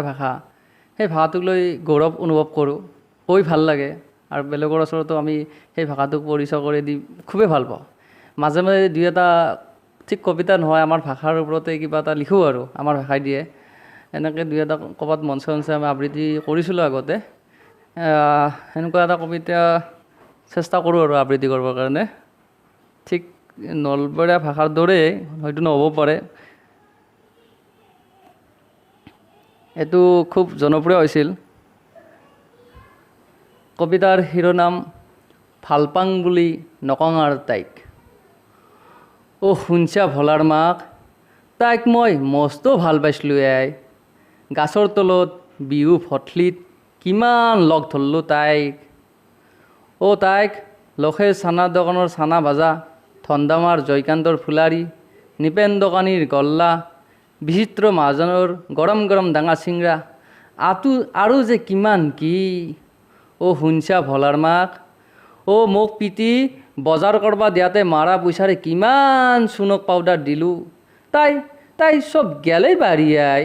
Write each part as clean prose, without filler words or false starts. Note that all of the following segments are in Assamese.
ভাষা, সেই ভাষাটোক লৈ গৌৰৱ অনুভৱ কৰোঁ, কৈ ভাল লাগে আৰু বেলেগৰ ওচৰতো আমি সেই ভাষাটোক পৰিচয় কৰি দি খুবেই ভাল পাওঁ। মাজে মাজে দুই এটা ঠিক কবিতা নহয়, আমাৰ ভাষাৰ ওপৰতে কিবা এটা লিখোঁ আৰু আমাৰ ভাষাই দিয়ে। এনেকৈ দুই এটা ক'ৰবাত মঞ্চে মঞ্চে আমি আবৃত্তি কৰিছিলোঁ আগতে। সেনেকুৱা এটা কবিতা চেষ্টা কৰোঁ আৰু আবৃত্তি কৰিবৰ কাৰণে। ঠিক নলবৰীয়া ভাষাৰ দৰেই হয়তো নহ'ব পাৰে। এইটো খুব জনপ্ৰিয় হৈছিল। কবিতাৰ শিৰোনাম ভাল পাং বুলি নকওঁ আৰু তাইক। অ' শুনছা ভোলাৰ মাক, তাইক মই মস্ত ভাল পাইছিলোঁ আই। গাছৰ তলত বিহু ভঠলিত কিমান লগ ধৰিলোঁ তাইক। অ' তাইক লখেৰ চানা দোকানৰ চানা ভাজা, ধন্দামাৰ জয়কান্তৰ ফুলাৰি, নিপেন দোকানীৰ গল্লা, বিচিত্ৰ মহাজনৰ গৰম গৰম ডাঙা চিংৰা, আতু আৰু যে কিমান কি। অ' শুনছা ভোলাৰ মাক, অ' মোক পিটি বজাৰ কৰিব দিয়াতে মাৰা পইচাৰে কিমান চুনক পাউডাৰ দিলোঁ, তাই তাই চব গেলেই বাঢ়ি আই।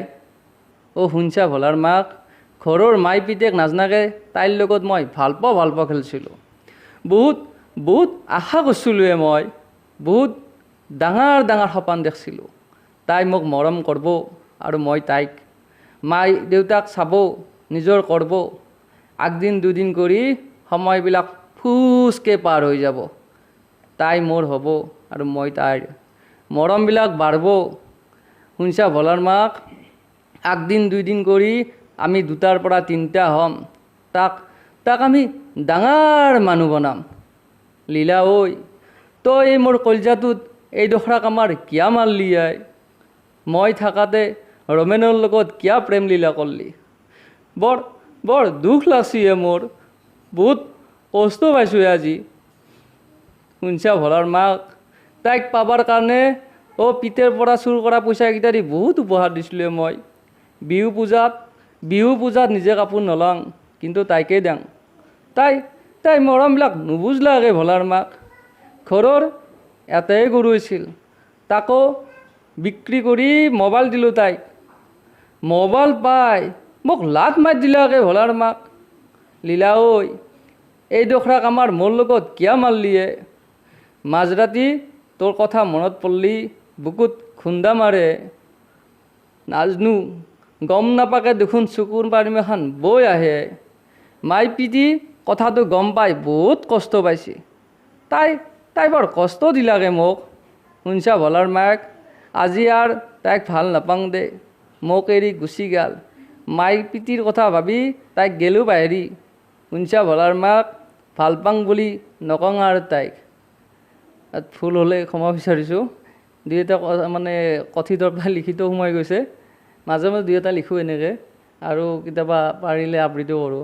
অ' শুনছা ভোলাৰ মাক, ঘৰৰ মাই পিতেক নাজনাকে তাইৰ লগত মই ভাল পাওঁ ভাল পাওঁ খেলিছিলোঁ। বহুত বহুত আশা কৰিছিলোঁৱে মই, বহুত ডাঙৰ ডাঙৰ সপোন দেখিছিলোঁ। তাই মোক মৰম কৰিব আৰু মই তাইক, মাই দেউতাক চাব, নিজৰ কৰিব। আগদিন দুদিন কৰি সময়বিলাক ফুচকৈ পাৰ হৈ যাব। তাই মোৰ হ'ব আৰু মই তাইৰ। মৰমবিলাক বাঢ়িব। শুনছা ভোলাৰ মাক, আগদিন দুইদিন কৰি আমি দুটাৰ পৰা তিনিটা হ'ম। তাক তাক আমি ডাঙৰ মানুহ বনাম। লীলা ঐ, তই এই মোৰ কলিজাটোত এইডোখৰাক আমাৰ কিয়া মাৰলি আই? মই থাকাতে ৰমেনৰ লগত কিয়া প্ৰেম লীলা কৰলি? বৰ বৰ দুখ লাগছি হে মোৰ, বহুত কষ্ট পাইছোঁ আজি। শুনছা ভোলাৰ মাক, তাইক পাবৰ কাৰণে অ' পিতেৰ পৰা চুৰ কৰা পইচাকেইটা দি বহুত উপহাৰ দিছিলোঁ মই। বিহু পূজাত নিজে কাপোৰ নলওঁ, কিন্তু তাইকেই দিওঁ। তাই তাই মৰমবিলাক নুবুজলাকে ভোলাৰ মাক। ঘৰৰ এটাই গৰু আছিল, তাকো বিক্ৰী কৰি মোবাইল দিলোঁ তাইক। মোবাইল পাই মোক লাত মাৰি দিলাকে ভোলাৰ মাক। লীলা ঐ, এইডোখৰাক আমাৰ মোৰ লগত কিয় মাৰলিয়ে? মাজৰাতি তোৰ কথা মনত পৰলি বুকুত খুন্দা মাৰে। নাজনো, গম নাপাকে দেখোন চকুৰ পানীমাখান বৈ আহে। মাই পিতি কথাটো গম পাই বহুত কষ্ট পাইছে। তাই তাই বৰ কষ্ট দিলাকে মোক। শুনছা ভোলাৰ মাক, আজি আৰ তাইক ভাল নাপাওঁ দে, মোক এৰি গুচি গ'ল। মাই পিতিৰ কথা ভাবি তাইক গেলোঁ বাহিৰি। শুনছা ভোলাৰ মাক, ভাল পাওঁ বুলি নকওঁ আৰু তাইক। তাত ভুল হ'লে ক্ষমা বিচাৰিছোঁ। দুই এটা মানে কথিতৰ পৰা লিখিত সোমাই গৈছে। মাজে মাজে দুই এটা লিখোঁ এনেকৈ আৰু কেতিয়াবা পাৰিলে আবৃত্তিও কৰোঁ।